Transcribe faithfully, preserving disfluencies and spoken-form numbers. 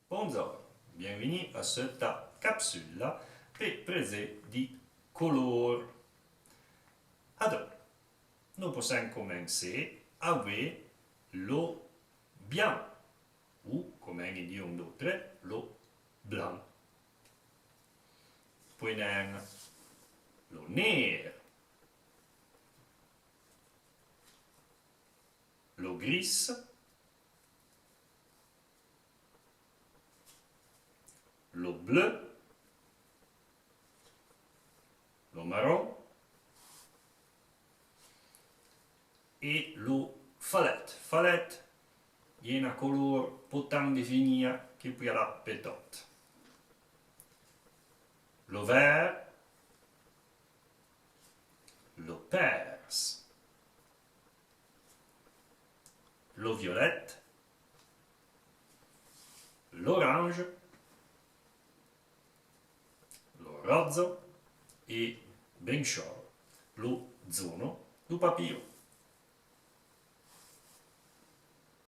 Bondzor, bienvenu a setta capsula pe prézé di color. Adon, no possèn comènsé avoué lo bian, ou, comèn i dion d'outre, lo blan. Pouè n'èn lo nér, lo gris, lo bleu, lo maron é lo falèt. Falèt, i è na color potan definia que pouè alà pe tot. Lo vèr, lo pèrs, lo violet, l'orange, lo rodzo é, ben chor, lo dzono do papillon.